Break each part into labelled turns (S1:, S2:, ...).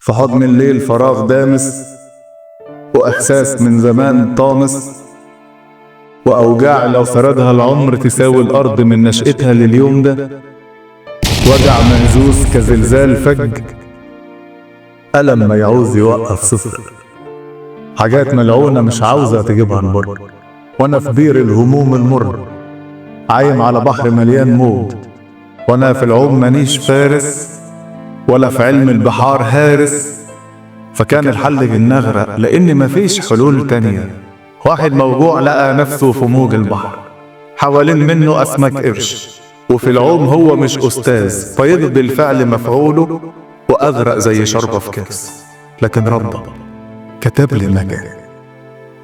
S1: في حضن الليل فراغ دامس، وإحساس من زمان طامس، وأوجاع لو سردها العمر تساوي الأرض من نشأتها لليوم ده. وجع مهزوز كزلزال فج، ألم ما يعوز يوقف صفر، حاجات ملعونة مش عاوزة تجيبها البر. وأنا في بير الهموم المر، عايم على بحر مليان موج، وأنا في العوم مانيش فارس، ولا في علم البحار هارس. فكان الحل بالنغرق لأن مفيش حلول تانية. واحد موجوع لقى نفسه في موج البحر، حوالين منه أسماك قرش، وفي العوم هو مش أستاذ، فيقضي الفعل مفعوله وأغرق زي شربة في كاس. لكن ربك كتب لي مكان،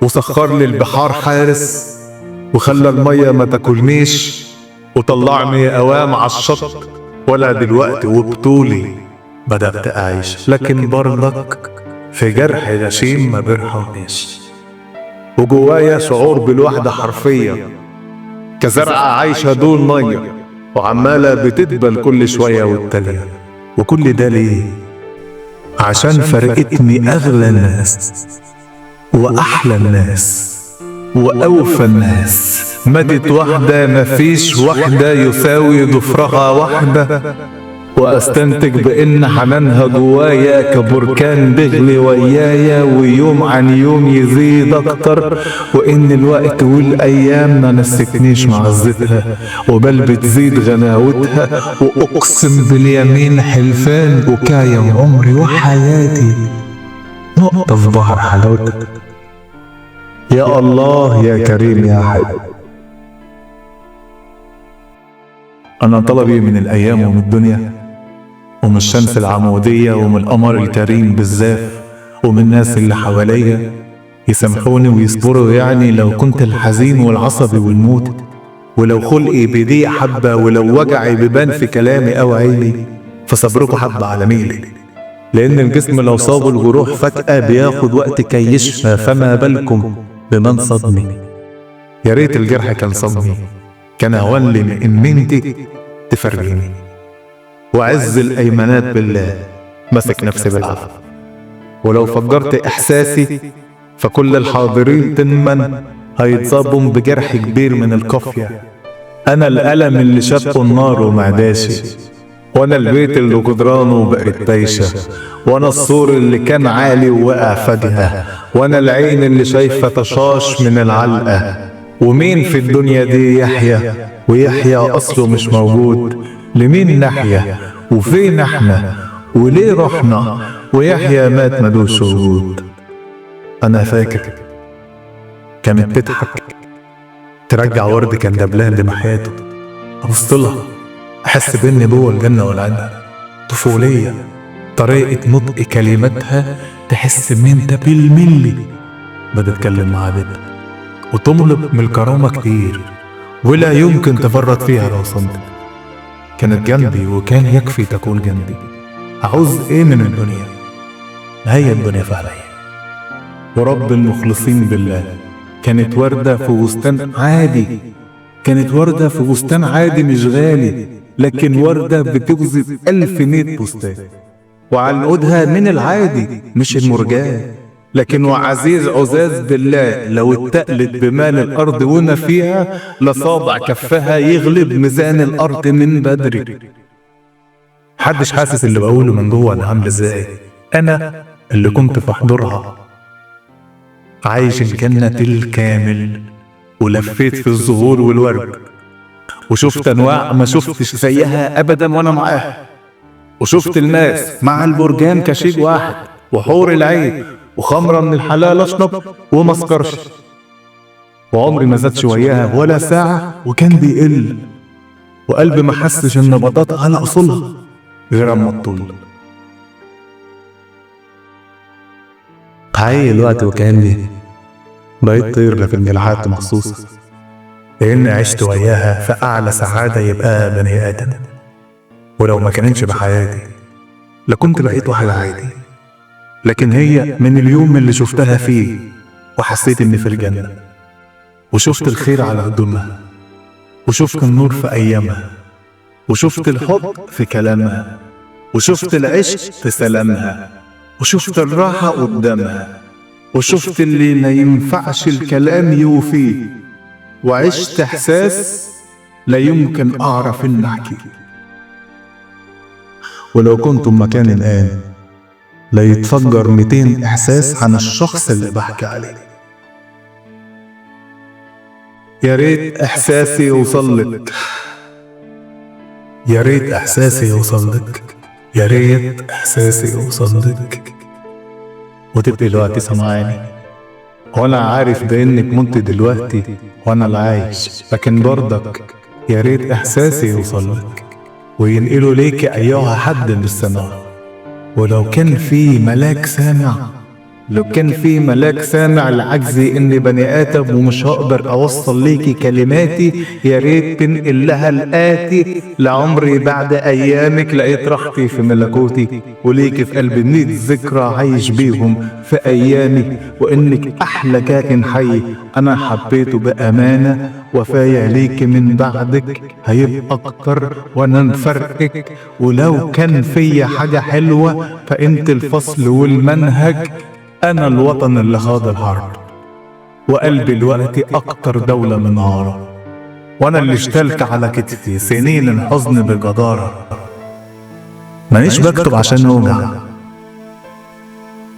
S1: وسخر لي البحار حارس، وخلى المية ما تاكلنيش، وطلعني أوام على الشط. ولا دلوقتي وبطولي بدأت أعيش، لكن برضك في جرح غشيم ما بيرحمنيش، وجوايا شعور بالوحدة حرفيا، كزرعة عايشة دون مية وعمالة بتدبل كل شوية والتانية. وكل ده ليه؟ عشان فرقتني أغلى الناس وأحلى الناس وأوفى الناس. ماتت واحدة، مفيش واحدة يساوي ضفرها واحدة. وأستنتج بإن حنانها جوايا كبركان بغلي ويايا، ويوم عن يوم يزيد أكتر، وإن الوقت والأيام ما نسيتنيش معزتها، وبل بتزيد غناوتها. وأقسم باليمين حلفان وكاية وعمري وحياتي نقطة في بحر حلاوتك. يا الله يا كريم يا حي. أنا طلبي من الأيام ومن الدنيا، ومن الشمس العمودية، ومن القمر الكريم بالزاف، ومن الناس اللي حواليا، يسامحوني ويصبروا يعني لو كنت الحزين والعصبي والموت، ولو خلقي بيضيق حبة، ولو وجعي بيبان في كلامي أو عيني، فصبركوا حبة على ميلي. لأن الجسم لو صابه الجروح فجأة بياخد وقت كي يشفى، فما بالكم بمن صدمي. يا ريت الجرح كان صدمي، كان أهون لي من إن انت تفرجيني. وعز الأيمانات بالله مسك نفسي بالعافية، ولو فجرت إحساسي فكل الحاضرين تنمن هيتصابوا بجرح كبير من القافية. أنا الألم اللي شافه النار ومعداشي، وأنا البيت اللي جدرانه بقت بايشة، وأنا السور اللي كان عالي ووقع فجأة، وأنا العين اللي شايفة طشاش من العلقة. ومين في الدنيا دي يحيى ويحيى أصله مش موجود؟ لمين نحيا وفين احنا وليه رحنا ويحيى مات ملوش وجود؟ انا فاكر كانت تضحك ترجع ورد كان دبلان لمحياته، ابص لها احس باني جوه الجنه والعنه. طفوليه، طريقه نطق كلماتها تحس ان انت بالملي بتتكلم مع بنت، وتملك من الكرامه كتير ولا يمكن تفرط فيها لو صمتت. كانت جنبي وكان يكفي تكون جنبي. عاوز ايه من الدنيا؟ هي الدنيا فعليا. ورب المخلصين بالله كانت وردة في بستان عادي، كانت وردة في بستان عادي مش غالي، لكن وردة بتجذب 1100 بستان، وعنقودها من العادي مش المرجان. لكن وعزيز عزاز بالله لو اتقلت بمال الأرض وما فيها لصابع كفها يغلب ميزان الأرض من بدري. محدش حاسس اللي بقوله من جوه أنا عامل ازاي. أنا اللي كنت في حضورها عايش الجنة الكامل، ولفيت في الزهور والورد، وشفت أنواع ما شفتش زيها أبدا وأنا معاها، وشفت الماس مع البرجان كشيء واحد، وحور العين، وخمرة من الحلال أشرب وما اسكرش. وعمري ما زادش وياها ولا ساعة وكان بيقل، وقلبي ما حسش إن بطاطا على أصولها غير أما الطول. حقيقي الوقت وكأني بقيت طير لكن جناحات مخصوصة، لأن عشت وياها في أعلى سعادة يبقى بني آدم. ولو ما كانتش بحياتي لكنت بقيت واحد عادي، لكن هي من اليوم اللي شفتها فيه وحسيت إني في الجنة، وشفت الخير على هدومها، وشفت النور في أيامها، وشفت الحب في كلامها، وشفت العشق في سلامها، وشفت الراحة قدامها، وشفت اللي ما ينفعش الكلام يوفيه، وعشت إحساس لا يمكن أعرف إن أحكيه. ولو كنتم مكاني الآن لا يتفجر 200 إحساس عن الشخص اللي بحكي عليه. يا ريت إحساسي يوصلك، يا ريت إحساسي يوصلك، يا ريت إحساسي يوصلك، وتبقي دلوقتي سامعاني. وأنا عارف بإنك مت دلوقتي وأنا اللي عايش، لكن برضك يا ريت إحساسي يوصلك وينقلوا ليك أيها حد من السماء. ولو كان في ملاك سامع، لو كان في ملاك سامع لعجزي إني بني آدم ومش هقدر أوصل ليكي كلماتي، يا ريت تنقل لها الآتي. لعمري بعد أيامك لقيت راحتي في ملكوتي، وليكي في قلبي 100 ذكرى عايش بيهم في أيامي، وإنك أحلى كائن حي أنا حبيته بأمانة. وفايا ليكي من بعدك هيبقى أكتر وأنا مفرقك، ولو كان فيا حاجة حلوة فإنت الفصل والمنهج. أنا الوطن اللي خاض الحرب، وقلبي الوقت أكتر دولة منهارة، وأنا اللي اشتلت على كتفي سنين الحزن بجدارة. مانيش بكتب عشان أوجع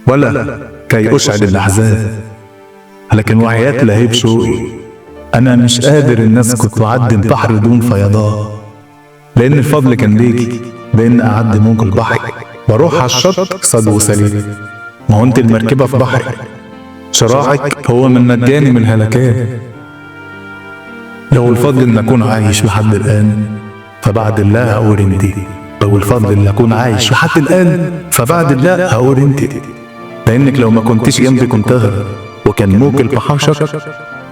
S1: ولا كي أشعل الأحزان، لكن وحياة لهيب شوقي أنا مش قادر إن أسكت وأعدي البحر دون فيضان، لأن الفضل كان ليكي بإن أعدي موج البحر وأروح على الشط صد وسليم. ما هو انت المركبة في بحري، شراعك هو من نجاني من الهلكان. لو الفضل ان اكون عايش لحد الان فبعد الله هقول انتي، لو الفضل ان اكون عايش لحد الان فبعد الله هقول انتي، لانك لو ما كنتش جنبي كنت اغرق، وكان موج البحر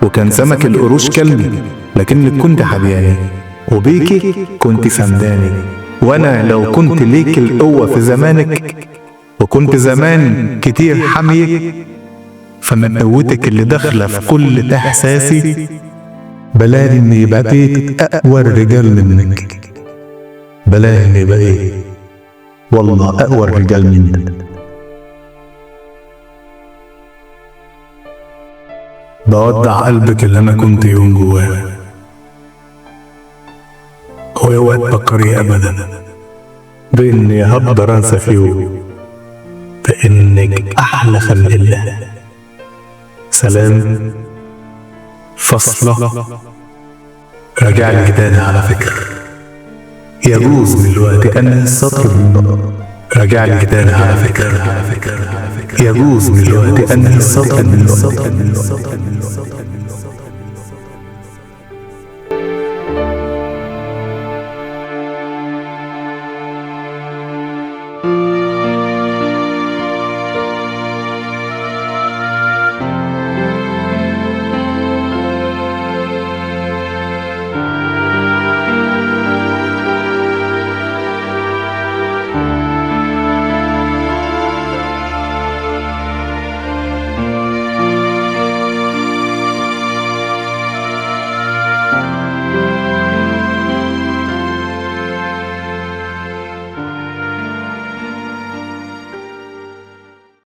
S1: وكان سمك القروش كلبي، لكنك كنت حبياني وبيكي كنت سنداني. وانا لو كنت ليك القوة في زمانك وكنت زمان كتير حميك، فمن قوتك اللي داخله في كل احساسي بلاقي اني بقيت اقوى الرجال منك، بلاقي اني بقيت والله اقوى الرجال منك. بودع قلبك اللي انا كنت يوم جواه، واوعي تفكري ابدا باني هقدر انسى في يوم بإنك أحلى خلق الله. سلام فاصلة. راجع لك تاني على فكرة، يجوز دلوقتي أن السطر راجع لك تاني على فكرة، يجوز دلوقتي أن السطر.